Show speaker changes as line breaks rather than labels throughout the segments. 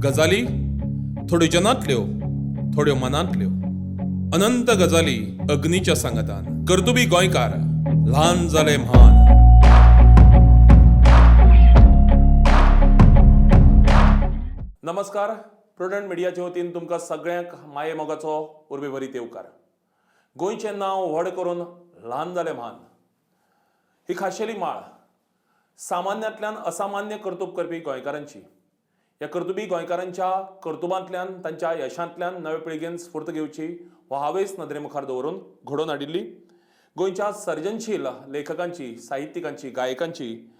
गजाली थोड्यो जनांतल्यो, थोड्यो मनांतल्यो, अनंत गजाली अग्नीच्या सांगातान. कर्तुबी गोंयकार, ल्हान जाले म्हान. नमस्कार, प्रुडंट मिडियाचे वतीन तुमकां सगळ्यांक माये मोगाचो उर्बेभरीत येवकार. गोंयचें नांव व्हड करून ल्हान जाले म्हान ही खाशेली माळ सामान्यांतल्यान असामान्य कर्तूब करपी गोंयकारांची. ह्या कर्तुबी गोंयकारांच्या कर्तुबांतल्यान, तांच्या यशांतल्यान नवे पिळगेन स्फूर्त घेवची हो हावेस नदरे मुखार दवरून घडोवन हाडिल्ली गोंयच्या सर्जनशील लेखकांची, साहित्यिकांची, गायकांची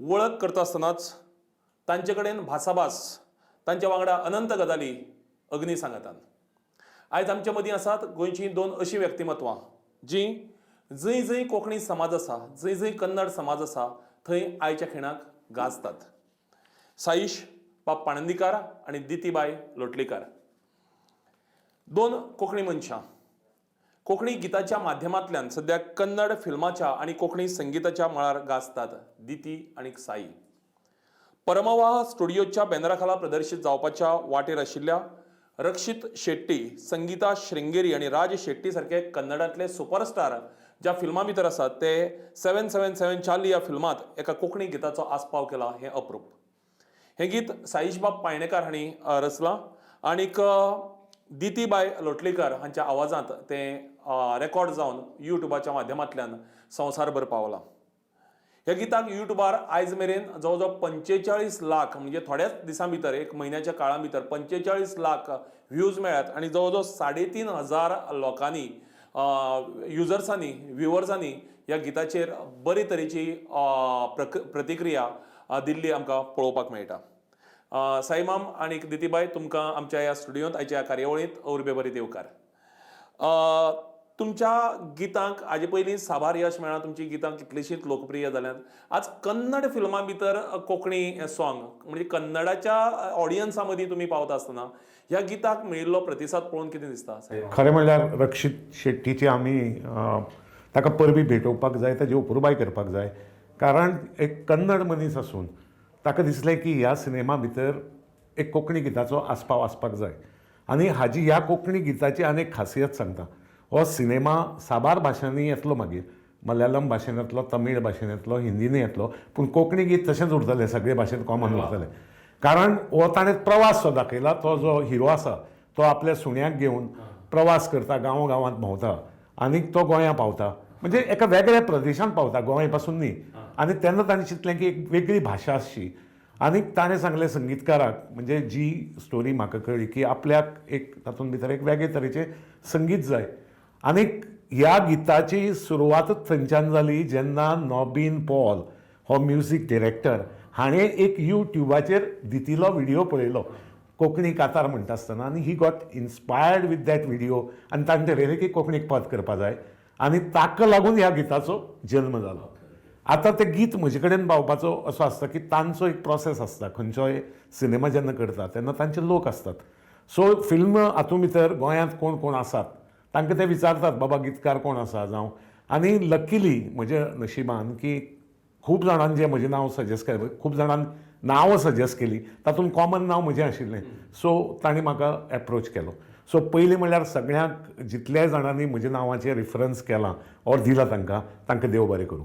वळख करता आसतनाच तांचे कडेन भासाभास, तांच्या वांगडा अनंत गजाली अग्नी सांगातान. आयज आमचे मदीं आसात गोंयचीं दोन अशीं व्यक्तिमत्वां जीं जंय जंय कोंकणी समाज आसा, जंय जंय कन्नड समाज आसा, थंय आयच्या खिणाक गाजतात. साईश बाब पाणंदीकार आनी दितीबाय लोटलीकार, दोन कोंकणी मनशां कोंकणी गिताच्या माध्यमांतल्यान सद्या कन्नड फिल्माच्या आनी कोंकणी संगिताच्या मळार गाजतात. दिती आनी साई परमवाह स्टुडिओच्या बॅनरा खाला प्रदर्शीत जावपाच्या वाटेर आशिल्ल्या रक्षित शेट्टी, संगीता श्रृंगेरी आनी राज शेट्टी सारखे कन्नडांतले सुपरस्टार ज्या फिल्मां भितर आसात, ते 777 चार्ली ह्या फिल्मांत एका कोंकणी गिताचो आस्पाव केला हें अप्रूप. हें गीत साईशबाब पायणेकार हांणी रचलां आनीक दितीबाय लोटलीकर हांच्या आवाजांत तें रेकॉर्ड जावन युट्यूबाच्या माध्यमांतल्यान संवसारभर पावलां. ह्या गिताक युट्यूबार आयज मेरेन जवळ जवळ 45 लाख, म्हणजे थोड्याच दिसां भितर, एक म्हयन्याच्या काळा भितर 45 लाख व्ह्यूज मेळ्ळ्यात आनी जवळ जवळ 3500 लोकांनी, युजर्सांनी, व्ह्युवर्सांनी ह्या गिताचेर बरे तरेची प्रतिक्रिया दिल्ली आमकां पळोवपाक मेळटा. साईमाम आनी दितीबाय, तुमकां आमच्या ह्या स्टुडियोंत आयच्या ह्या कार्यावळींत उर्बे भरीत येवकार. तुमच्या गितांक हाजे पयलीं साबार यश मेळ्ळां. तुमचीं गितां कितलींशींच लोकप्रिय जाल्यांत. आज कन्नड फिल्मां भितर कोंकणी सॉंग, म्हणजे कन्नडाच्या ऑडियन्सा मदीं तुमी पावता आसतना ह्या गिताक मेळिल्लो प्रतिसाद पळोवन कितें दिसता?
खरें म्हणल्यार रक्षीत शेट्टीची आमी ताका परबी भेटोवपाक जाय, ताजी अपुरबाय करपाक जाय, कारण एक कन्नड मनीस आसून ताका दिसलें की ह्या सिनेमा भितर एक कोंकणी गिताचो आस्पाव आसपाक जाय. आनी हाजी ह्या कोंकणी गिताची आनी एक खासियत सांगता. हो सिनेमा साबार भाशांनी येतलो मागीर, मल्याळम भाशेन येतलो, तमीळ भाशेन येतलो, हिंदीनूय येतलो, पूण कोंकणी गीत तशेंच उरतलें, सगळे भाशेन कॉमन उरतलें. कारण हो ताणें प्रवास जो दाखयला, तो जो हिरो आसा तो आपल्या सुण्याक घेवन प्रवास करता, गांव गांवांत भोंवता आनी तो गोंया पावता, म्हणजे एका वेगळ्या प्रदेशांत पावता, गोंय पासून न्ही. आनी तेन्ना ताणें चिंतलें की एक वेगळी भाशा आसची आनी ताणें सांगलें संगीतकाराक, म्हणजे जी स्टोरी म्हाका कळ्ळी की आपल्याक एक तातूंत भितर एक वेगळे तरेचें संगीत जाय. आनीक ह्या गिताची सुरवातच थंयच्यान जाली जेन्ना नॉबीन पॉल हो म्युजीक डिरेक्टर हाणें एक युट्युबाचेर दितीलो व्हिडियो पळयलो कोंकणी कातार म्हणटा आसतना आनी he got inspired with that video आनी ताणें ठरयलें की कोंकणीक पद करपा जाय आनी ताका लागून ह्या गिताचो जल्म जालो. आतां तें गीत म्हजे कडेन पावपाचो असो आसता की तांचो एक प्रोसेस आसता. खंयचोय सिनेमा जेन्ना करता तेन्ना तांचे लोक आसतात. सो फिल्म हातूंत भितर गोंयांत कोण कोण आसात तांकां ते विचारतात, बाबा गितकार कोण आसा जावं. आनी लकीली म्हज्या नशिबान की खूब जाणांनी जें म्हजें नांव सजेस्ट केलें, खूब जाणांनी नांवां सजेस्ट केली, तातूंत कॉमन नांव म्हजें आशिल्लें. सो तांणी म्हाका एप्रोच केलो. सो पयलीं म्हणल्यार सगळ्यांक, जितल्याय जाणांनी म्हज्या नांवाचें रिफरन्स केलां ऑर दिलां, तांकां तांकां देव बरें करूं.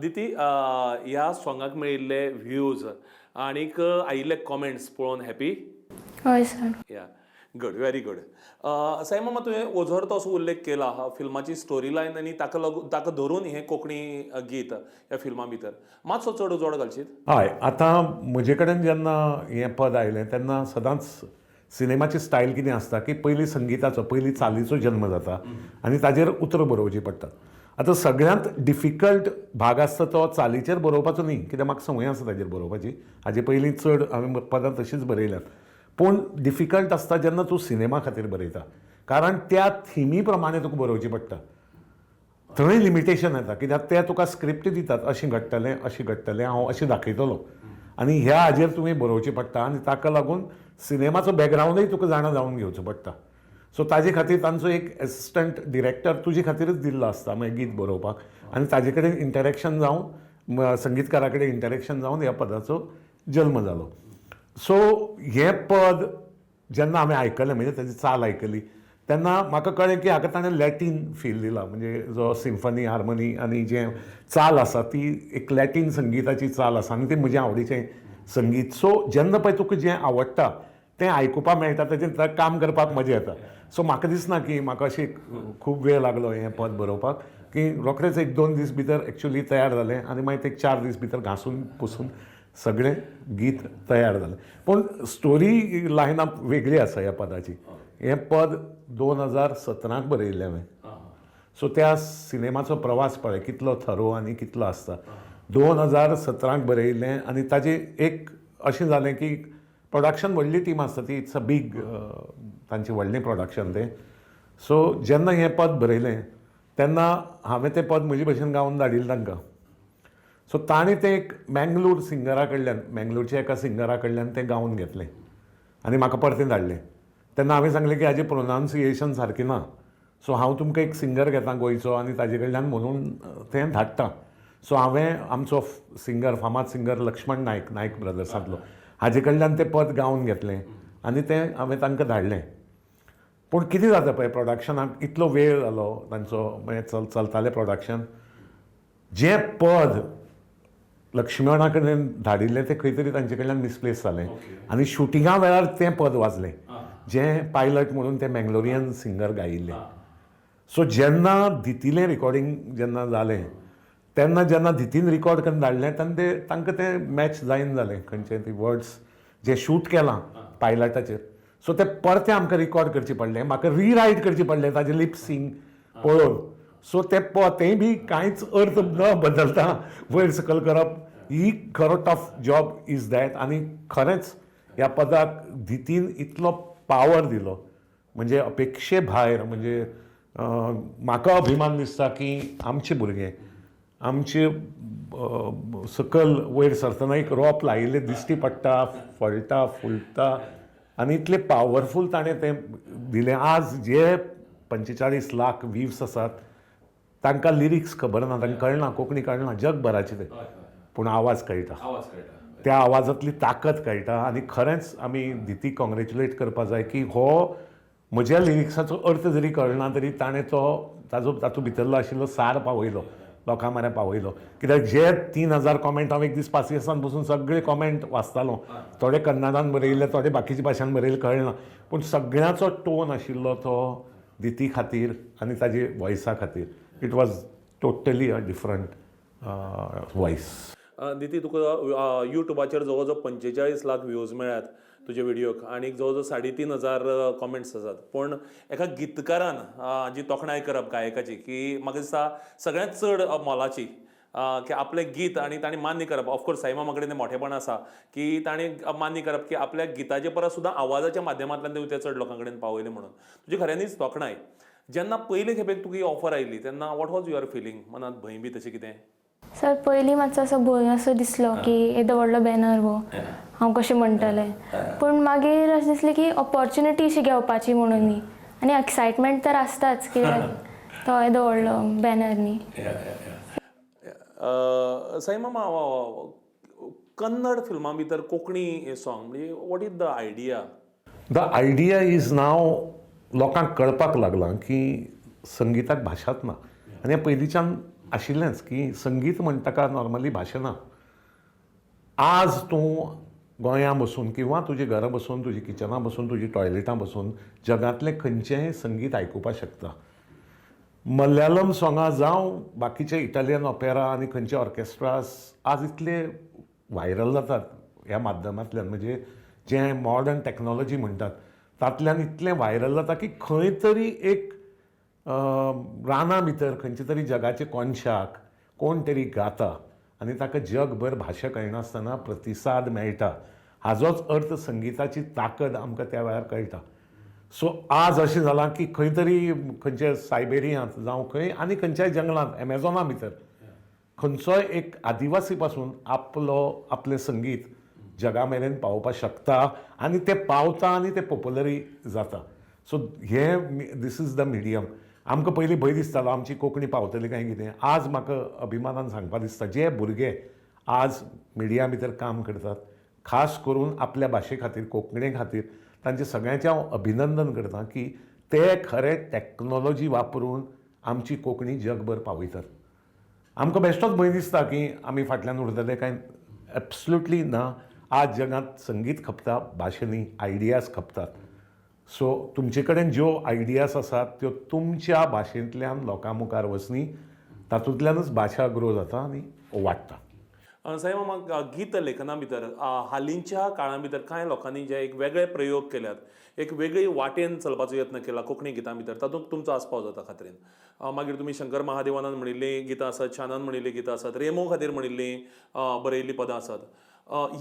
दिती, ह्या सॉंगाक मेळिल्ले व्ह्यूज आनीक आयिल्ले कॉमेंट्स पळोवन हॅपी?
हय sir.
Yeah, good, very good. साईमामा, तुवें ओझरतो असो उल्लेख केला हा फिल्माची स्टोरी लायन आनी ताका लागून, ताका धरून हें कोंकणी गीत ह्या फिल्मा भितर. मातसो चड उजवाड घालशीत?
हय, आतां म्हजे कडेन जेन्ना हें पद आयलें तेन्ना सदांच सिनेमाची स्टायल कितें आसता की पयलीं संगिताचो, पयलीं चालीचो जल्म जाता आनी ताजेर उतरां बरोवचीं पडटात. आतां सगळ्यांत डिफिकल्ट भाग आसता तो चालीचेर बरोवपाचो न्ही, कित्याक म्हाका संवय आसा ताजेर बरोवपाची. हाजे पयलीं चड हांवें पदां तशींच बरयल्यांत. पूण डिफिकल्ट आसता जेन्ना तूं सिनेमा खातीर बरयता, कारण त्या थिमी प्रमाणे तुका बरोवचें पडटा. थंय लिमिटेशन येता, कित्याक ते तुका स्क्रिप्ट दितात, अशें घडटलें, अशें घडटलें, हांव अशें दाखयतलो आनी ह्या हाजेर तुवें बरोवचें पडटा. आनी ताका लागून सिनेमाचो बॅकग्रावंडूय तुका जाणा जावन घेवचो पडटा. सो ताजे खातीर तांचो एक एसिस्टंट डिरेक्टर तुजे खातीरच दिल्लो आसता, मागीर गीत बरोवपाक, आनी ताजे कडेन इंटरेक्शन जावन, संगीतकारा कडेन इंटरेक्शन जावन ह्या पदाचो जल्म जालो. सो हें पद जेन्ना हांवें आयकलें, म्हणजे ताजी चाल आयकली तेन्ना म्हाका कळ्ळें की हाका ताणें लॅटीन फील दिला, म्हणजे जो सिम्फनी, हार्मनी आनी जें चाल आसा ती एक लॅटीन संगिताची चाल आसा आनी ती म्हज्या आवडीचें संगीत. सो जेन्ना पळय तुका जें आवडटा तें आयकुपाक मेळटा, ताजेर काम करपाक मजा येता. सो म्हाका दिसना की म्हाका अशी खूब वेळ लागलो हें पद बरोवपाक, की रोखडेच 1-2 दीस भितर एक्चुली तयार जालें आनी मागीर ते 4 दीस भितर घांसून पुसून सगळें गीत तयार जालें. पूण स्टोरी लायन अप वेगळी आसा ह्या पदाची. हें पद 2017 बरयिल्लें हांवें. सो त्या सिनेमाचो प्रवास पळय कितलो थरो आनी कितलो आसता. 2017 बरयिल्लें आनी ताजें एक अशें जालें की प्रोडक्शन व्हडली टीम आसता ती, it's a big तांचें व्हडलें प्रोडक्शन तें. सो जेन्ना हें पद बरयलें तेन्ना हांवें तें पद म्हजे भशेन गावन धाडिल्लें तांकां. सो ताणें तें एक मँगलोर सिंगरा कडल्यान, मँगलोरच्या एका सिंगरा कडल्यान तें गावन घेतलें आनी म्हाका परतें धाडलें. तेन्ना हांवें सांगलें की हाजें प्रोनावन्सिएशन सारकें ना, सो हांव तुमकां एक सिंगर घेता गोंयचो आनी ताजे कडल्यान म्हणून तें धाडटा. सो हांवें आमचो सिंगर, फामाद सिंगर लक्ष्मण नायक, नायक ब्रदर्सांतलो, हाजे कडल्यान तें पद गावन घेतलें आनी तें हांवें तांकां धाडलें. पूण कितें जाता पळय, प्रोडक्शनाक इतलो वेळ जालो तांचो, मागीर चलतालें प्रोडक्शन. जें पद लक्ष्मणा कडेन धाडिल्लें तें खंय तरी तांचे कडल्यान मिसप्लेस जालें आनी शुटिंगा वेळार तें पद वाजलें जें पायलट म्हणून तें मँगलोरियन सिंगर गायिल्लें. सो जेन्ना दितीलें रिकॉर्डिंग जेन्ना जालें तेन्ना जेन्ना दितीन रिकॉर्ड करून धाडलें तेन्ना तें तांकां तें मॅच जायना जालें, खंयचें ती वर्ड्स जें शूट केलां पायलटाचेर. सो तें परतें आमकां रिकॉर्ड करचें पडलें, म्हाका रिरायट करचें पडलें ताजें लिपसिंग पळोवन. सो तें तेंय बी कांयच अर्थ न बदलता वयर सकयल करप ही खरो टफ जॉब is that. आनी खरेंच ह्या पदाक दितीन इतलो पावर दिलो, म्हणजे अपेक्षे भायर. म्हणजे म्हाका अभिमान दिसता की आमचे भुरगे आमचे सकयल वयर सरतना एक रोप लायिल्लें दिश्टी पडटा, फळटा फुलता आनी इतलें पावरफूल ताणें तें दिलें. आज जे 45 लाख व्हीव्स आसात तांकां लिरिक्स खबर ना, तांकां कळना, कोंकणी कळना, जगभराचें तें, पूण आवाज कळटा, त्या आवाजांतली ताकद कळटा. आनी खरेंच आमी दिती कॉंग्रेच्युलेट करपा जाय की हो म्हज्या लिरिक्साचो अर्थ जरी कळना तरी ताणें तो ताजो तातूंत भितरलो आशिल्लो सार पावयलो, लोकां मऱ्यान पावयलो. कित्याक जे 3000 कॉमेंट हांव एक दीस पासियेसान बसून सगळे कॉमेंट वाचतालो, थोडे कन्नडान बरयल्ले, थोडे बाकीच्या भाशान बरयल्ले कळना, पूण सगळ्यांचो टोन आशिल्लो तो दिती खातीर आनी ताजे वॉयसा खातीर. It was totally a different voice.
Diti, तुका युट्यूबाचेर जवळ जवळ 45 लाख व्ह्यूज मेळ्ळ्यात तुज्या व्हिडियोक आनी जवळ जवळ 3500 कॉमेंट्स आसात. पूण एका गीतकारान जी तोखणाय करप गायकाची की म्हाका दिसता सगळ्यांत चड मोलाची की आपलें गीत आनी ताणें मान्य करप. ऑफकोर्स साईमामा कडेन तें मोठेपण आसा की ताणें मान्य करप की आपल्या गिताचे परस सुद्दां आवाजाच्या माध्यमांतल्यान तें चड लोकां कडेन पावयलें म्हणून तुजी खऱ्यांनीच तोखणाय. जेन्ना पयले खेपेक तुका ही ऑफर आयली तेन्ना what was your feeling? मनांत भंय बी तशें कितें?
सर पयलीं मातसो असो भंय असो दिसलो की येदो व्हडलो बॅनर हो, हांव कशें म्हणटलें. पूण मागीर अशें दिसलें की ऑपॉर्च्युनिटी अशी घेवपाची म्हणून न्ही, आनी एक्सायटमेंट तर आसताच कित्याक तो येदो व्हडलो बॅनर न्ही.
साईमामा, कन्नड फिल्मां भितर कोंकणी सॉंग म्हणजे what is the idea?
The idea is now लोकांक कळपाक लागलां की संगिताक भाशाच ना, आनी हें पयलींच्यान आशिल्लेंच की संगीत म्हण ताका नॉर्मली भाशा ना. आज तूं गोंयां बसून किंवा तुज्या घरा बसून, तुज्या किचनां बसून, तुज्या टॉयलेटां बसून जगांतलें खंयचेंय संगीत आयकुपाक शकता. मल्याळम सोंगां जावं बाकीचे इटालियन ऑपेरा आनी खंयचे ऑर्केस्ट्रास आज इतले व्हायरल जातात ह्या माध्यमांतल्यान, म्हणजे जें मॉडर्न टॅक्नोलॉजी म्हणटात तांतल्यान इतलें व्हायरल जाता की खंय तरी एक रानां भितर खंयचे तरी जगाचे कोनशाक कोण तरी गाता आनी ताका जगभर भाशा कळनासतना प्रतिसाद मेळटा. हाजोच अर्थ संगिताची ताकद आमकां त्या वेळार कळटा. सो आज अशें जालां की खंय तरी खंयच्या सायबेरियांत जावं खंय आनी खंयच्याय जंगलांत एमेझॉना भितर खंयचोय एक आदिवासी पासून आपलो आपलें संगीत जगा मेरेन पावोवपाक शकता आनी तें पावता आनी तें पोपुलरूय जाता. सो हें this is the medium. आमकां पयलीं भंय दिसतालो आमची कोंकणी पावतली काय कितें. आज म्हाका अभिमानान सांगपाक दिसता जे भुरगे आज मिडिया भितर काम करतात, खास करून आपल्या भाशे खातीर, कोंकणी खातीर तांचें सगळ्यांचें हांव अभिनंदन करता की ते खरे टॅक्नोलॉजी वापरून आमची कोंकणी जगभर पावयतात. आमकां बेश्टोच भंय दिसता की आमी फाटल्यान उरतले काय, एब्सोल्युटली ना. आज जगांत संगीत खपता, भाशा न्ही, आयडियाज खपतात. सो तुमचे कडेन ज्यो आयडियाज आसात त्यो तुमच्या भाशेंतल्यान लोकां मुखार वचनी, तातूंतल्यानच भाशा ग्रो जाता आनी वाडटा.
साईमामा, गीत लेखना भितर हालींच्या काळा भितर कांय लोकांनी जे एक वेगळे प्रयोग केल्यात, एक वेगळी वाटेन चलपाचो यत्न केला कोंकणी गितां भितर, तातूंत तुमचो आस्पाव जाता खात्रीन. मागीर तुमी शंकर महादेवानान म्हणिल्लीं गितां आसात, शानान म्हणिल्लीं गितां आसात, रेमो खातीर म्हणिल्लीं बरयल्लीं पदां आसात.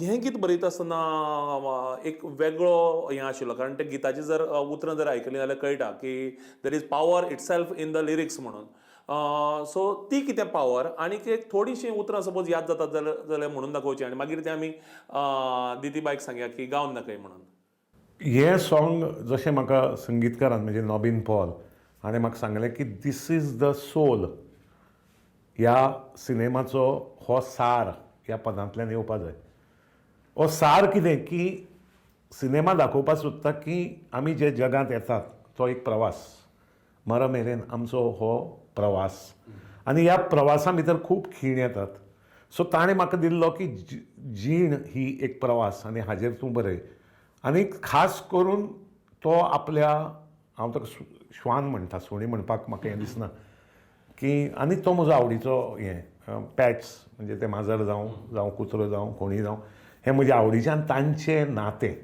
हें गीत बरयता आसतना एक वेगळो हें आशिल्लो, कारण त्या गिताची जर उतरां जर आयकलीं जाल्यार कळटा की there is power itself in the lyrics म्हणून. सो ती कितें पावर आनी एक थोडीशीं उतरां सपोज याद जातात जाल्यार म्हणून दाखोवची आनी मागीर तें आमी दिती बायक सांगया की गावन दाखय म्हणून.
हें सॉंग जशें म्हाका संगीतकारान, म्हणजे नॉबीन पॉल हाणें म्हाका सांगलें की this is the soul, ह्या सिनेमाचो हो सार ह्या पदांतल्यान येवपा जाय. हो सार कितें की सिनेमा दाखोवपाक सोदता की आमी जे जगांत येतात तो एक प्रवास, मर मेरेन आमचो हो प्रवास आनी ह्या प्रवासा भितर खूब खीण येतात. सो ताणें म्हाका दिल्लो की जीण ही एक प्रवास आनी हाजेर तूं बरय. आनी खास करून तो आपल्या, हांव ताका श्वान म्हणटा, सुणी म्हणपाक म्हाका हें दिसना की, आनी तो म्हजो आवडीचो हें पॅट्स, म्हणजे ते माजर जावं जावं कुत्रो जावं कोणूय जावं, हें म्हजें आवडीचें. आनी तांचें नातें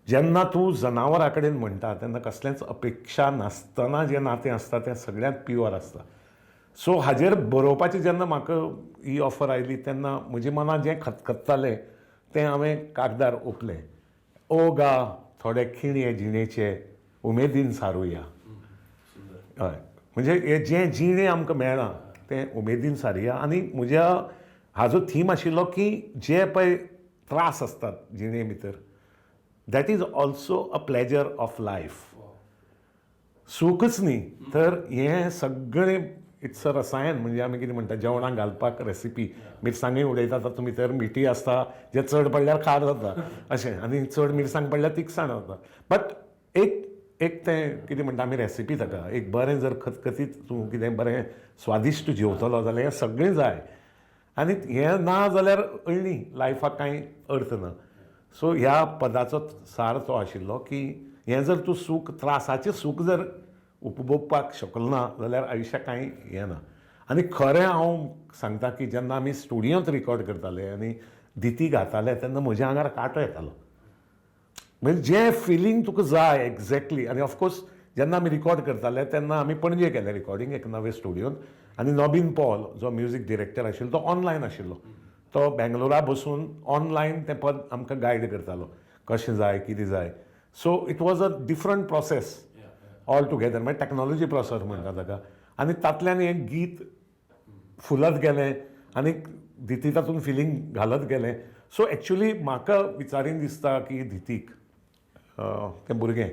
जेन्ना तूं जनावरा कडेन म्हणटा तेन्ना कसलेंच अपेक्षा नासतना जें नातें आसता तें सगळ्यांत प्युअर आसता. सो हाजेर बरोवपाची जेन्ना म्हाका ही ऑफर आयली तेन्ना म्हज्या मनांत जें खतखत्तालें तें हांवें कागदार ओंपलें. ओ गा थोडे खीण हे जिणेचे उमेदीन सारुया. हय, म्हणजे हें जें जिणें आमकां मेळ्ळां तें उमेदीन सारुया. आनी म्हज्या हाजो थीम आशिल्लो की जे पळय त्रास आसतात जिणे भितर, that is also a pleasure of life. सूखच न्ही तर हें सगळें it's a रसायन. म्हणजे आमी कितें म्हणटा, जेवणाक घालपाक रेसिपी, मिरसांगय उडयता तातूंत भितर मिठी आसता, जें चड पडल्यार खार जाता अशें, आनी चड मिरसांग पडल्यार तिखसाण जाता. बट एक एक तें कितें म्हणटा आमी रेसिपी ताका, एक बरें जर खतखतीत तूं कितें बरें स्वादिश्ट जेवतलो जाल्यार हें सगळें जाय. आनी हें ना जाल्यार अळणी लायफाक कांय अर्थ ना. सो ह्या पदाचो सार तो आशिल्लो की हें जर तूं सूख, त्रासाचें सूख जर उपभोगपाक शकलो ना जाल्यार आयुश्याक कांय हें ना. आनी खरें हांव सांगता की जेन्ना आमी स्टुडियोंत रिकॉर्ड करताले आनी दिती गाताले तेन्ना म्हज्या आंगार कांटो येतालो. म्हणजे जें फिलींग तुका जाय एग्जॅक्टली. आनी ऑफकोर्स जेन्ना आमी रिकॉर्ड करताले तेन्ना आमी पणजे केलें रिकॉर्डिंग एक नवे स्टुडियोन. आनी नॉबीन पॉल जो म्युजीक डिरेक्टर आशिल्लो तो ऑनलायन आशिल्लो, तो बेंगलोरा बसून ऑनलायन तें पद आमकां गायड करतालो कशें जाय कितें जाय. So it was a different process all together, मागीर टॅक्नोलॉजी प्रोसेस म्हणटा ताका. आनी तातल्यान हें गीत फुलत गेलें आनी दिती तातूंत फिलींग घालत गेलें. सो एक्चुली म्हाका विचारीन दिसता की दितीक तें भुरगें,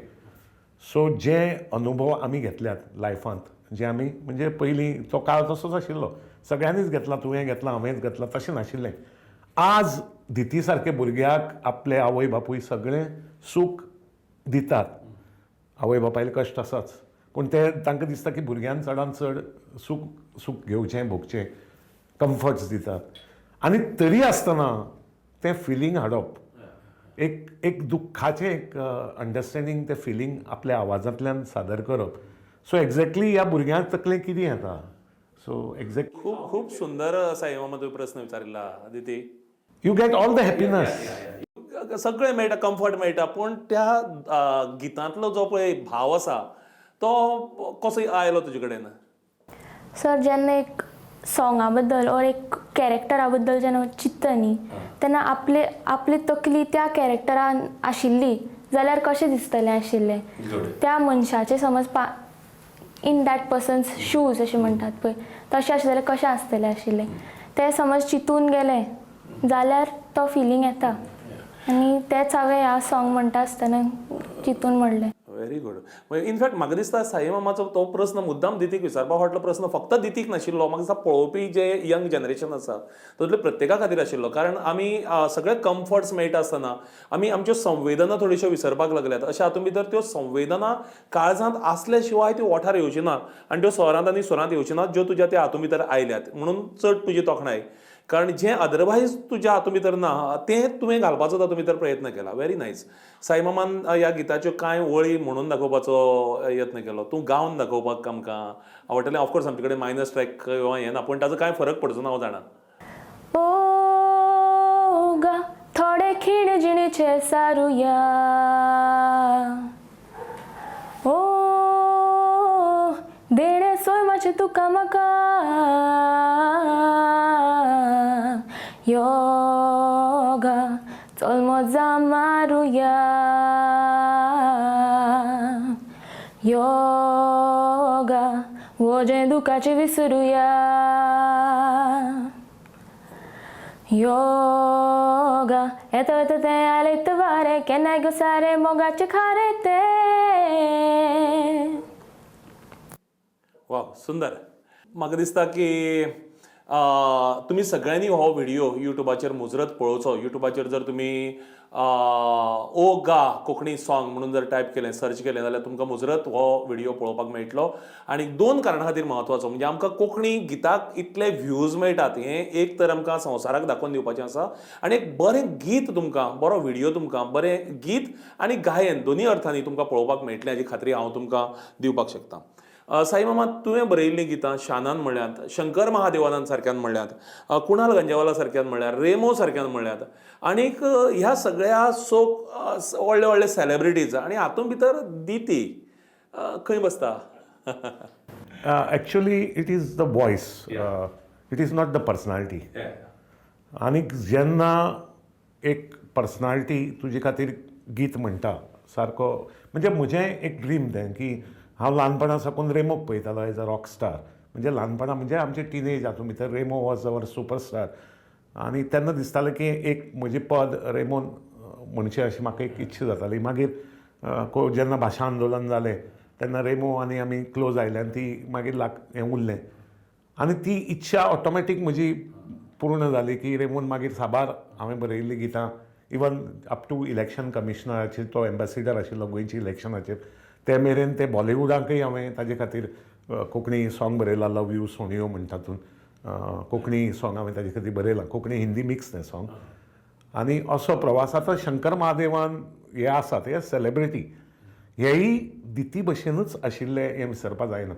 सो जे अनुभव आमी घेतल्यात लायफांत, जे आमी म्हणजे पयलीं तो काळ तसोच आशिल्लो, सगळ्यांनीच घेतला, तुवें घेतला, हांवेंच घेतला, तशें नाशिल्लें. आज दिती सारके भुरग्याक आपले आवय बापूय सगळें सूख दितात. आवय बापायले कश्ट आसाच, पूण ते तांकां दिसता की भुरग्यान चडान चड सूख सूख घेवचें, भोगचें, कम्फर्ट्स दितात. आनी तरी आसतना तें फिलींग हाडप, एक एक दुख्खाचें एक अंडरस्टँडींग, तें फिलींग आपल्या आवाजांतल्यान सादर करप. सो एक्झॅक्टली ह्या भुरग्यांक तकलेंत कितें येता, सो एक्झॅक्ट
खूब खूब सुंदर साईमामा तुवें प्रस्न विचारिल्ला दिती.
You get all the happiness.
सगळें मेळटा, कम्फर्ट मेळटा, पूण त्या गितांतलो जो पळय भाव आसा तो कसो आयलो तुजे कडेन?
सर, जेन्ना एक सॉंगा बद्दल ऑर एक कॅरेक्टरा बद्दल जेन्ना चिंतता न्ही तेन्ना आपले आपली तकली त्या कॅरेक्टरान आशिल्ली जाल्यार कशें दिसतलें आशिल्लें त्या मनशाचें, समज पा इन that persons shoes अशें म्हणटात पळय, तशें आशिल्लें जाल्यार कशें आसतलें आशिल्लें तें समज चिंतून गेलें जाल्यार तो फिलींग येता. आनी तेंच हांवें ह्या सॉंग म्हणटा आसतना चिंतून म्हणलें.
Very good. इनफॅक्ट म्हाका दिसता साई मामाचो तो प्रस्न मुद्दाम दितीक विचारपा फाटलो प्रस्न फक्त दितीक नाशिल्लो, म्हाका दिसता पळोवपी जे यंग जनरेशन आसा तातूंतले प्रत्येका खातीर आशिल्लो. कारण आमी सगळे कम्फर्ट्स मेळटा आसतना आमी आमच्यो संवेदना थोड्योश्यो विसरपाक लागल्यात. अशा हातूंत भितर त्यो संवेदना काळजांत आसल्या शिवाय त्यो ओंठार येवच्यो ना आनी त्यो स्वरांत आनी सुरांत येवच्यो ना, ज्यो तुज्या त्या हातूंत भितर आयल्यात म्हणून चड तुजी तोखणाय. कारण जें अदरवायज तुज्या हातूंत भितर ना तें तुवें घालपाचो तातूंत भितर प्रयत्न केला. Very nice. साईमामान ह्या गिताच्यो कांय वळी म्हणून दाखोवपाचो यत्न केलो, तूं गावन दाखोवपाक आमकां आवडटलें. ऑफकोर्स आमचे कडेन मायनस ट्रॅक किंवा हें ना, पूण ताजो कांय फरक पडचो ना हांव जाणा.
ओ गा, थोडे खीण जिणेचे सारुया, ओ देणे सोयमाचें तुका म्हाका, यो गा चल मजा मारुया, यो गा वजें दुखाचें विसरुया, योगा येता येता तें आलेत वारें, केन्नाय गो सारें मोगाचें खारें तें.
वा, सुंदर. म्हाका दिसता की तुमी सगळ्यांनी हो व्हिडियो युट्यूबाचेर मुजरत पळोवचो. युट्यूबाचेर जर तुमी ओ गा कोंकणी सॉंग म्हणून जर टायप केलें, सर्च केलें जाल्यार तुमकां मुजरत हो व्हिडियो पळोवपाक मेळटलो. आनी दोन कारणां खातीर म्हत्वाचो, म्हणजे आमकां कोंकणी गिताक इतले व्ह्यूज मेळटात हें एक तर आमकां संवसाराक दाखोवन दिवपाचें आसा, आनी एक बरें गीत तुमकां, बरो व्हिडियो तुमकां, बरें गीत आनी गायन दोनूय अर्थांनी तुमकां पळोवपाक मेळटलें हाची खात्री हांव तुमकां दिवपाक शकता. साई मामा, तुवें बरयल्लीं गितां शानान म्हळ्यांत, शंकर महादेवानान सारक्यान म्हळ्यांत, कुणाल गंजेवाला सारक्यान म्हळ्यार, रेमो सारक्यान म्हळ्यात, आनीक ह्या सगळ्या सो व्हडले व्हडले सेलेब्रिटीज, आनी हातूंत भितर दिती खंय बसता?
Actually it is the voice, it is not the personality. आनीक जेन्ना एक पर्सनालिटी तुजे खातीर गीत म्हणटा सारको, म्हणजे म्हजें एक ड्रीम तें की हांव ल्हानपणा साकून रेमोक पळयतालो एज अ रॉक स्टार. म्हणजे ल्हानपणा म्हणजे आमचे टिनेज हातूंत भितर रेमो वॉज our superstar. आनी तेन्ना दिसतालें की एक म्हजें पद रेमोन म्हणचें अशी म्हाका एक इच्छा जाताली. मागीर जेन्ना भाशा आंदोलन जालें तेन्ना रेमो आनी आमी क्लोज आयले आनी ती मागीर लाग हें उरलें आनी ती इच्छा ऑटोमॅटीक म्हजी पूर्ण जाली की रेमोन मागीर साबार हांवें बरयिल्लीं गितां, इवन अप टू इलेक्शन कमिशनराचेर तो एम्बेसिडर आशिल्लो गोंयच्या इलेक्शनाचेर, ते मेरेन ते बॉलिवुडाकय हांवें ताजे खातीर कोंकणी सॉंग बरयलां, लव you सोनियो म्हण तातूंत कोंकणी सॉंग हांवें ताजे खातीर बरयलां, कोंकणी हिंदी मिक्स तें सॉंग. आनी असो प्रवास. आतां शंकर महादेवान हे आसात, हे सेलेब्रिटी, हेय दिती भशेनूच आशिल्ले हें विसरपा जायना.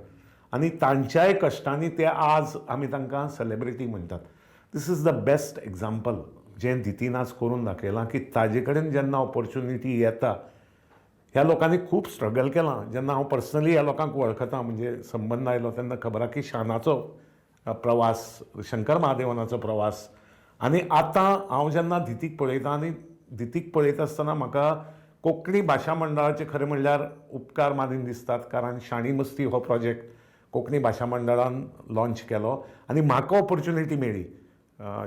आनी तांच्याय कश्टांनी ते आज आमी तांकां सेलेब्रिटी म्हणटात. This is the best example जें दितीन आज करून दाखयलां की ताजे कडेन जेन्ना ऑपॉर्च्युनिटी येता, ह्या लोकांनी खूब स्ट्रगल केलां. जेन्ना हांव पर्सनली ह्या लोकांक वळखता, म्हणजे संबंद आयलो तेन्ना खबर आहा की शानाचो प्रवास, शंकर महादेवनाचो प्रवास, आनी आतां हांव जेन्ना दितीक पळयता आनी दितीक पळयता आसतना म्हाका कोंकणी भाशा मंडळाचे खरें म्हणल्यार उपकार मानीन दिसतात. कारण शाणी मस्ती हो प्रोजेक्ट कोंकणी भाशा मंडळान लॉंच केलो आनी म्हाका ऑपॉर्च्युनिटी मेळ्ळी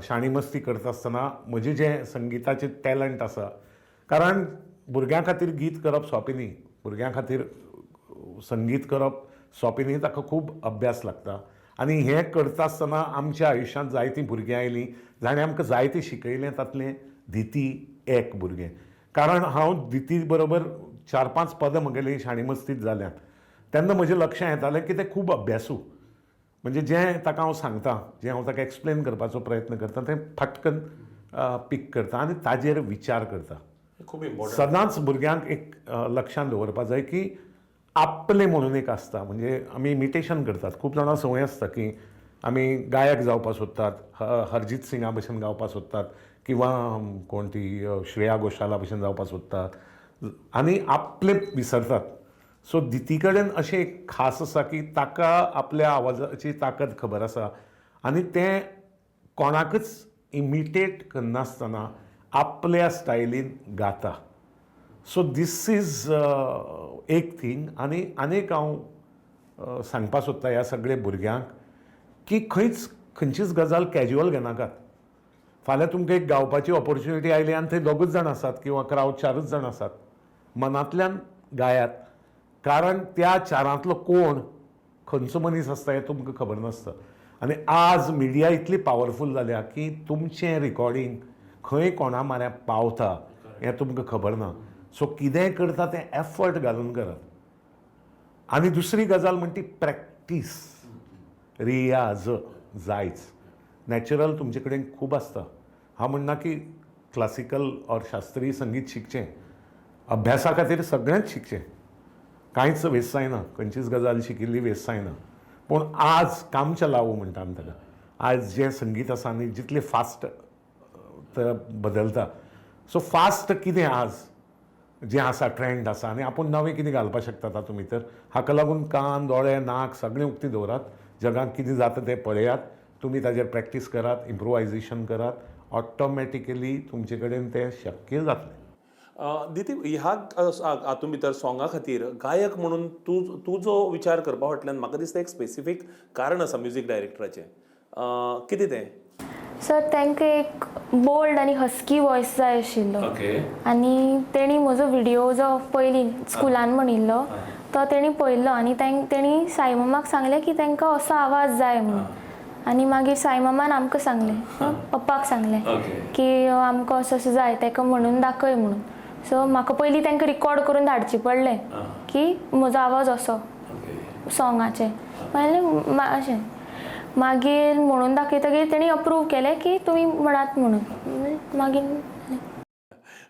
शाणी मस्ती करता आसतना म्हजें जें संगिताचें टॅलंट आसा. कारण भुरग्यां खातीर गीत करप सोंपें न्ही, भुरग्यां खातीर संगीत करप सोंपें न्ही, ताका खूब अभ्यास लागता. आनी हें करता आसतना आमच्या आयुश्यांत जायतीं भुरगीं आयलीं जाणें आमकां जायतें शिकयलें. तातलें दिती एक भुरगें. कारण हांव दिती बरोबर 4-5 पदां म्हगेलीं शाणी मस्तीत जाल्यांत तेन्ना म्हजें लक्षांत येतालें की तें खूब अभ्यासू. म्हणजे जें ताका हांव सांगता, जें हांव ताका एक्सप्लेन करपाचो प्रयत्न करता, तें फटकन पीक करता आनी ताजेर विचार करता.
खूब इम्पॉर्टंट.
सदांच भुरग्यांक एक लक्षांत दवरपा जाय की आपलें म्हणून एक आसता. म्हणजे आमी इमिटेशन करतात, खूब जाणां संवय आसता की आमी गायक जावपाक सोदतात, हरजीत सिंगा भशेन गावपाक सोदतात किंवां कोण ती श्रेया घोशाला भशेन जावपाक सोदतात आनी आपलें विसरतात. सो दिती कडेन अशें एक खास आसा की ताका आपल्या आवाजाची ताकद खबर आसा आनी तें कोणाकच इमिटेट करनासतना आपल्या स्टायलीन गाता. सो these is एक थींग. आनी आनीक हांव सांगपाक सोदता ह्या सगळे भुरग्यांक की खंयच खंयचीच गजाल कॅज्युअल घेनाकात. फाल्यां तुमकां एक गावपाची ऑपॉर्च्युनिटी आयली आनी थंय दोगूच जाण आसात किंवां क्रावड चारूच जाण आसात, मनांतल्यान गायात. कारण त्या चारांतलो कोण खंयचो मनीस आसता हें तुमकां खबर नासता. आनी आज मिडिया इतली पावरफूल जाल्या की तुमचें रिकॉर्डींग खंय कोणा म्हऱ्यान पावता हें तुमकां खबर ना. सो कितेंय करता तें एफर्ट घालून करात. आनी दुसरी गजाल म्हणटा ती प्रॅक्टीस, रियाज जायच. नॅचरल तुमचे कडेन खूब आसता. हांव म्हणना की क्लासिकल ऑर शास्त्रीय संगीत शिकचें, अभ्यासा खातीर सगळेंच शिकचें, कांयच वेस्ट जायना, खंयचीच गजाल शिकिल्ली वेस्ट जायना. पूण आज काम चलावू म्हणटा आमी ताका, आज जें संगीत आसा आनी जितलें फास्ट बदलता, सो फास्ट कितें आज जें आसा ट्रेंड आसा आनी आपूण नवें कितें घालपाक शकता तातूंत भितर. हाका लागून कान, दोळे, नाक सगळें उक्तें दवरात, जगांत कितें जाता तें पळयात, तुमी ताजेर प्रॅक्टीस करात, इम्प्रोवायजेशन करात, ऑटोमॅटिकली तुमचे कडेन तें शक्य जातलें.
दिती, ह्या हातूंत भितर सोंगा खातीर गायक म्हणून तूं तुजो विचार करपा फाटल्यान म्हाका दिसता एक स्पेसिफीक कारण आसा म्युजीक डायरेक्टराचें, कितें तें?
सर, तांकां एक बोल्ड आनी हस्की वॉयस जाय आशिल्लो. आनी तेणी म्हजो व्हिडियो जो पयलीं स्कुलान म्हणिल्लो तो तेणी पळयल्लो आनी तेणी साईमामाक सांगलें की तांकां असो आवाज जाय म्हणून. आनी मागीर साईमामान आमकां सांगलें, पप्पाक सांगलें की आमकां असो असो जाय, ताका म्हणून दाखय म्हणून. सो म्हाका पयलीं तांकां रिकॉर्ड करून धाडचें पडलें की म्हजो आवाज असो सोंगाचे म्हणलें अशें. मागीर म्हणून दाखयतकीर तेणी अप्रूव केलें की तुमी म्हणात म्हणून. मागीर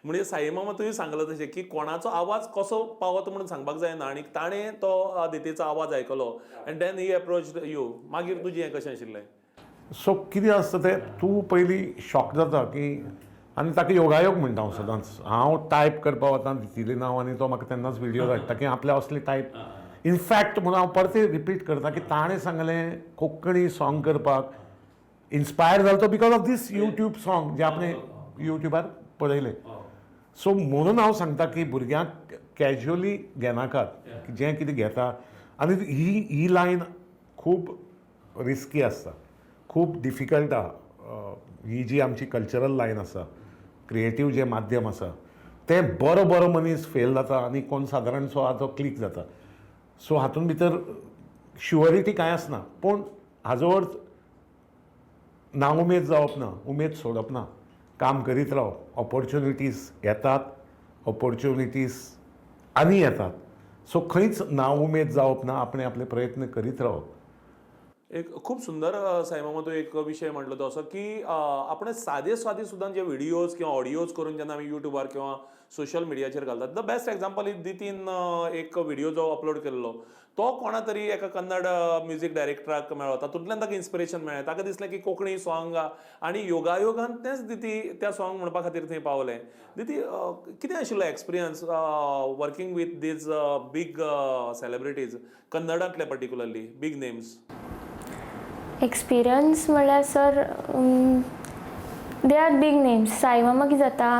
म्हणजे साईमामा तुवें सांगलां तशें की कोणाचो आवाज कसो पावत म्हणून सांगपाक जायना आनी ताणें तो आदितीचो आवाज आयकलो and then he approach you. मागीर तुजें हें कशें आशिल्लें?
सो कितें आसता तें तूं पयलीं शॉक जाता की, आनी ताका योगायोग म्हणटा हांव सदांच. हांव टायप करपा वता दितीलें नांव आनी तो म्हाका तेन्नाच व्हिडियो धाडटा की आपल्या असले टायप. इनफॅक्ट म्हणून हांव परतें रिपीट करता की ताणें सांगलें कोंकणी सॉंग करपाक इन्स्पायर जालो तो because of this YouTube song जें आपणें युट्यूबार पळयलें. सो म्हणून हांव सांगता की भुरग्यांक कॅज्युअली घेनाकात, जें कितें घेता. आनी ही ही लायन खूब रिस्की आसता, खूब डिफिकल्ट आहा. ही जी आमची कल्चरल लायन आसा, क्रिएटीव जें माध्यम आसा, तें बरो बरो मनीस फेल जाता आनी कोण सादारणसो आहा तो क्लीक जाता. सो हातूंत भितर शुअरिटी कांय आसना, पूण हाजो अर्थ ना उमेद जावप ना, उमेद सोडप ना, काम करीत रावप. ऑपॉर्च्युनिटीज येतात, ऑपॉर्च्युनिटीज आनी येतात. सो खंयच ना उमेद जावप ना, आपणें आपले प्रयत्न करीत रावप.
एक खूब सुंदर साईमामा तो एक विशय म्हटलो तो असो की आपण सादे सादे सुद्दां जे व्हिडियोज किंवा ऑडियोज करून जेन्ना आमी युट्यूबार किंवा सोशल मिडियाचेर घालतात, the best example is दितीन एक व्हिडियो जो अपलोड केल्लो तो कोणा तरी एका कन्नड म्युजीक डायरेक्टराक मेळ्ळो, तातूंतल्यान ताका इन्स्पिरेशन मेळ्ळें, ताका दिसलें की कोंकणी सॉंग, आनी योगायोगान तेंच दिती त्या सॉंग म्हणपा खातीर थंय पावलें. दिती, कितें आशिल्लो experience working with these big celebrities, कन्नडांतले particularly big names?
Experience म्हणल्यार sir, they are big names. साईमामा कितें जाता,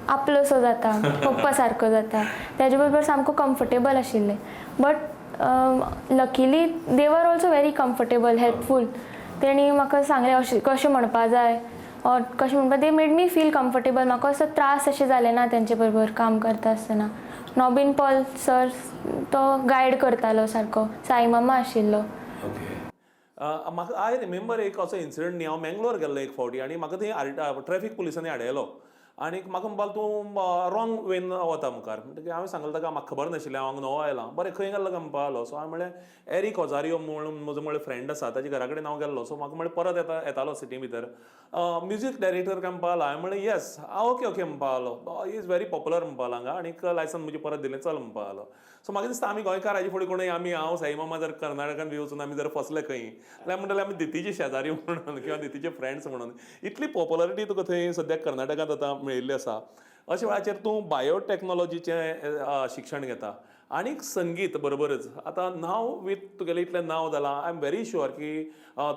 आपलोसो जाता, पप्पा सारको जाता, तेजे बरोबर सामको कम्फर्टेबल आशिल्लें. But luckily they were also very comfortable, helpful. तेणी म्हाका सांगलें अशें कशें म्हणपा जाय ऑर कशें म्हणपा, they made me feel comfortable. म्हाका असो त्रास अशें जालें ना तेंचे बरोबर काम करता आसतना. नॉबीन पॉल सर तो गायड करतालो सारको, साईमामा आशिल्लो.
म्हाका I remember एक असो इन्सिडंट न्ही, हांव मेंगलोर गेल्लो एक फावटी आनी म्हाका थंय ट्रॅफीक पुलिसांनी आडयलो आनी म्हाका म्हणपाक तूं रॉंग वेन वता मुखार. म्हणटकीर हांवें सांगलें ताका म्हाका खबर नाशिल्लें, हांव हांगा नवो आयलां. बरें खंय गेल्लो काय म्हणपाक लागलो. सो हांवें म्हणलें एरीक ओजारियो म्हणून म्हजो म्हणल्यार फ्रेंड आसा, ताच्या घरा कडेन हांव गेल्लो. सो म्हाका म्हणलें परत येता येतालो सिटी भितर, म्युजीक डायरेक्टर काय म्हणपाक लागलो. हांवें म्हणलें येस, आं ओके ओके म्हणपाक लागलो, he is very popular म्हणपाक लागलो हांगा, आनीक लायसन्स म्हजें परत दिलें, चल म्हणपाक लागलो. सो म्हाका दिसता आमी गोंयकार हाजे फुडें कोणूय आमी, हांव साईमामा जर कर्नाटकान बी वचून आमी जर फसले खंय जाल्यार म्हणटले आमी दितीचे शेजारी म्हणून किंवा दितीचे फ्रेंड्स म्हणून. इतली पॉप्युलरिटी तुका थंय सद्याक कर्नाटकांत आतां मेळिल्ली आसा. अशा वेळाचेर तूं बायोटॅक्नॉलॉजीचें शिक्षण घेता आनीक संगीत बरोबरच आतां नांव वीथ तुगेलें इतलें नांव जालां, I am very sure की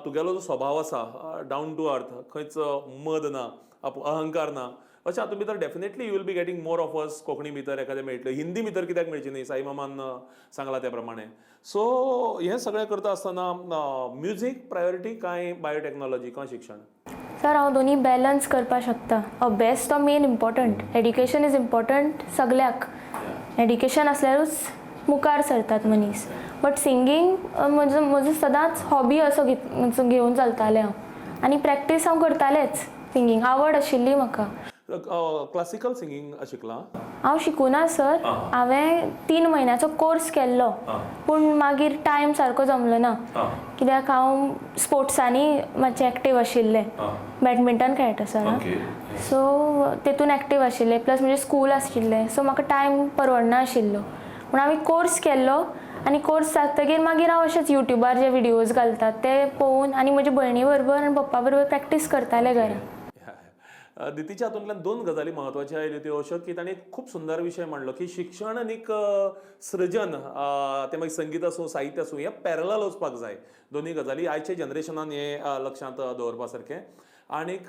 तुगेलो जो स्वभाव आसा डावन टू अर्थ, खंयच मद ना, अहंकार ना, अशें हातूंत भितर definitely you will be getting more offers. Konkani भितर एखादें मेळटलें, हिंदी भितर कित्याक मेळची न्ही, साईमामान सांगलां त्या प्रमाणे. सो हें सगळें करता आसतना म्युजीक प्रायोरिटी काय बायोटॅक्नॉलॉजी किंवा शिक्षण?
सर, हांव दोनी बॅलन्स करपाक शकता. अभ्यास तो main important, education is important सगल्याक. एड्युकेशन आसल्यारूच मुखार सरतात मनीस. बट सिंगींग म्हजो म्हजो सदांच हॉबी असो घेवन चलतालें हांव आनी प्रॅक्टीस हांव करतालेंच. सिंगींग आवड आशिल्ली म्हाका.
क्लासिकल सिंगींग शिकलां?
हांव शिकूना सर, हांवें 3 म्हयन्याचो कोर्स केल्लो, पूण मागीर टायम सारको जमलो ना, कित्याक हांव स्पोर्ट्सांनी मातशें एक्टीव आशिल्लें. बॅडमिंटन खेळटा सर हांव. सो तेतून एक्टीव आशिल्लें, प्लस म्हजें स्कूल आशिल्लें, सो म्हाका टायम परवडना आशिल्लो. म्हूण आमी कोर्स केल्लो आनी कोर्स जातकीर मागीर हांव अशेंच युट्यूबार जे विडियोज घालतात ते पळोवन आनी म्हजे भयणी बरोबर आनी पप्पा बरोबर प्रॅक्टीस करतालें घरा.
दितीच्या हातूंतल्यान 2 गजाली म्हत्वाच्यो आयल्यो, त्यो अश्यो की ताणें खूब सुंदर विशय मांडलो की शिक्षण आनीक सृजन, तें मागीर संगीत आसूं साहित्य आसूं, हें पॅरलल वचपाक जाय. दोनूय गजाली आयच्या जनरेशनान हें लक्षांत दवरपा सारकें. आनीक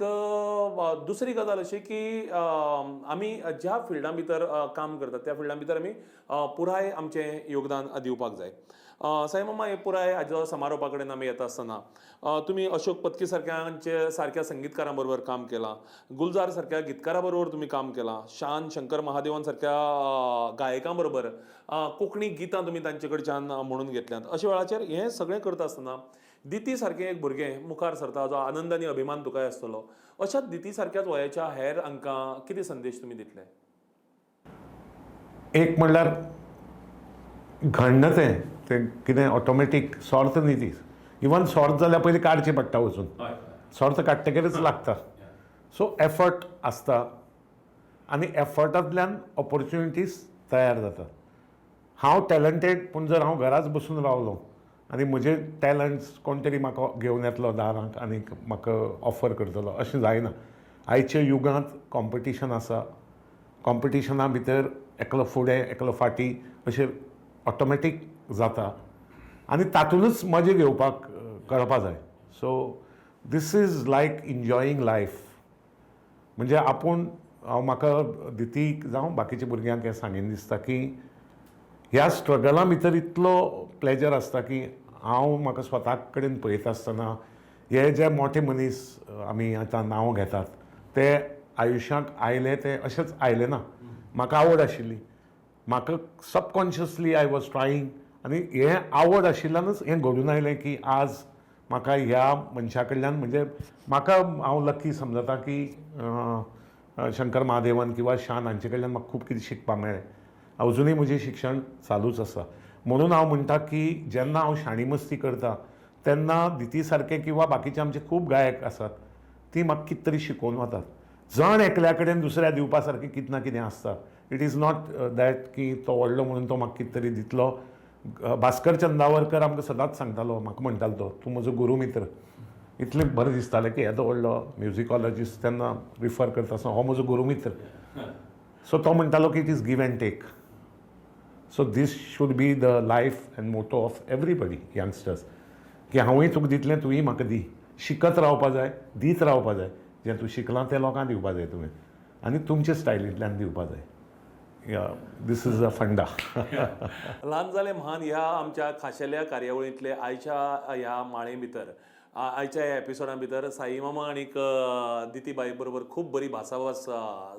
दुसरी गजाल अशी की आमी ज्या फिल्डां भितर काम करतात त्या फिल्डां भितर आमी पुराय आमचें योगदान दिवपाक जाय. साईमामा, हे पुराय हाजो समारोपा कडेन आमी येता आसतना तुमी अशोक पत्की सारक्यांचे सारक्या संगीतकारां बरोबर काम केलां, गुलजार सारक्या गीतकारा बरोबर तुमी काम केलां, शान शंकर महादेवन सारक्या गायकां बरोबर कोंकणी गितां तुमी तांचे कडच्यान म्हणून घेतल्यांत. अशा वेळाचेर हें सगळें करता आसतना दिती सारकें एक भुरगें मुखार सरता, जो आनंद आनी अभिमान तुकाय आसतलो, अशाच दिती सारक्याच वयाच्या हेर हांकां कितें संदेश तुमी दितले?
एक म्हणल्यार घडना तें, तें कितें ऑटोमॅटीक सॉर्त न्ही ती. इवन सॉर्त जाल्यार पयलीं काडची पडटा वचून, सॉर्त काडटकीरच लागता. सो एफर्ट आसता आनी एफर्टांतल्यान ऑपॉर्च्युनिटीज तयार जातात. हांव टॅलंटेड, पूण जर हांव घराच बसून रावलो आनी म्हजे टॅलंट्स कोण तरी म्हाका घेवन येतलो दारांत आनी म्हाका ऑफर करतलो अशें जायना. आयच्या युगांत कॉम्पिटिशन आसा, कॉम्पिटिशना भितर एकलो फुडें एकलो फाटीं अशें ऑटोमॅटीक जाता आनी तातूंतच मजा घेवपाक कळपा जाय. So this is like enjoying life. म्हणजे आपूण हांव म्हाका दितीक जावं बाकीच्या भुरग्यांक हें सांगीन दिसता की ह्या स्ट्रगला भितर इतलो प्लेजर आसता की हांव म्हाका स्वता कडेन पळयता आसतना हे जे मोठे मनीस आमी आतां नांव घेतात ते आयुश्यांत आयले ते अशेंच आयले ना. म्हाका आवड आशिल्ली, म्हाका सबकॉन्शियसली I was trying, आनी हें आवड आशिल्ल्यानच हें घडून आयलें की आज म्हाका ह्या मनशा कडल्यान, म्हणजे म्हाका हांव लकी समजता की शंकर महादेवन किंवा शान हांचे कडल्यान म्हाका खूब कितें शिकपाक मेळ्ळें. अजुनूय म्हजें शिक्षण चालूच आसा. म्हणून हांव म्हणटा की जेन्ना हांव शाणी मस्ती करता तेन्ना दिती सारके किंवा बाकीचे आमचे खूब गायक आसात ती म्हाका कितें तरी शिकोवन वतात. जण एकल्या कडेन दुसऱ्या दिवपा सारकें कितें ना कितें आसता. It is not that की तो व्हडलो म्हणून तो म्हाका कितें तरी दितलो. भास्कर चंदावरकर आमकां सदांच सांगतालो, म्हाका म्हणटालो तो, तूं म्हजो गुरुमित्र. इतलें बरें दिसतालें की येदो व्हडलो म्युजिकॉलॉजिस्ट तेन्ना रिफर करता आसतना हो म्हजो गुरुमित्र. सो तो म्हणटालो की it is give and take. So this should be the life and motto of everybody youngsters, की हांवूय तुका दितलें, तुंय म्हाका दी. शिकत रावपा जाय, दीत रावपा जाय. जें तूं शिकलां तें लोकांक दिवपा जाय तुवें आनी तुमचे स्टायलींतल्यान दिवपा जाय. This is a फंडा.
ल्हान जालें म्हान ह्या आमच्या खाशेल्या कार्यावळींतले आयच्या ह्या माळे भितर, आयच्या ह्या एपिसोडा भितर साईमामा आनीक दितीबाई बरोबर खूब बरी भासाभास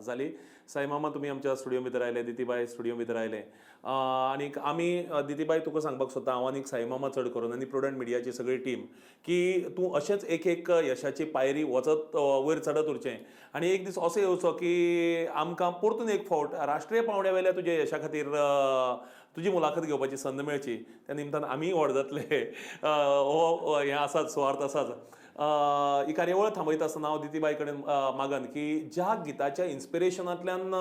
जाली. साईमामा, तुमी आमच्या स्टुडियो भितर आयले, दितीबाई स्टुडियो भितर आयले, आनीक आमी दितीबाई तुका सांगपाक सोदता हांव आनीक साईमामा चड करून आनी प्रुडंट मिडियाची सगळी टीम की तूं अशेंच एक एक यशाची पायरी वचत वयर चडत उरचें आनी एक दीस असो येवचो की आमकां परतून एक फावट राष्ट्रीय पांवड्या वयल्या तुज्या यशा खातीर तुजी मुलाखत घेवपाची संद मेळची. त्या निमतान आमीय व्हड जातले. हो हें आसाच, सुवार्थ आसाच. ही कार्यावळ थांबयता आसतना हांव दितीबाई कडेन मागन की ज्या गिताच्या इन्स्पिरेशनांतल्यान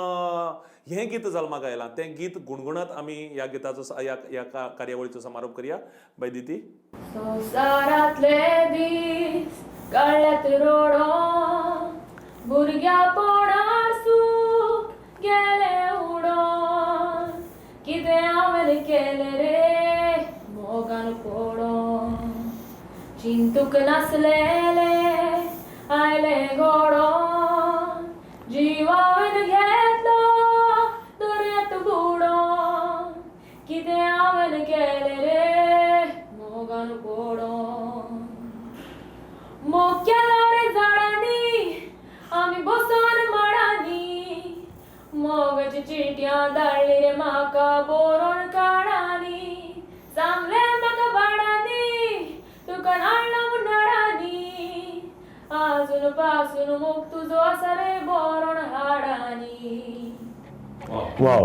हें गीत जल्माक आयलां तें गीत गुणगुणत आमी ह्या गिताचो ह्या कार्यावळीचो समारोप करया. बाय दिती.
संवसारांतले दीस काडल्यात रडोन, भुरग्यापणार सूख गेलें उडोन, कितें हांवें केलें रे मोगान पडोन, चिंतूक नासलेलें आयलें घडोन, जिवान घेतलो दर्यांत बुडोन, कितें हांवें केलें रे मोगान पडोन. मोग केलो रे झाडांनी आमी बसोन माडांनी, मोगाची चिटयां धाडली रे म्हाका बरोवन काडांनी. सांगलें म्हाका बाडांनी तुका नाडला म्हूण नडांनी आजून पासून मोग तुजो आसा रे बोरोण हाडांनी.
वाव.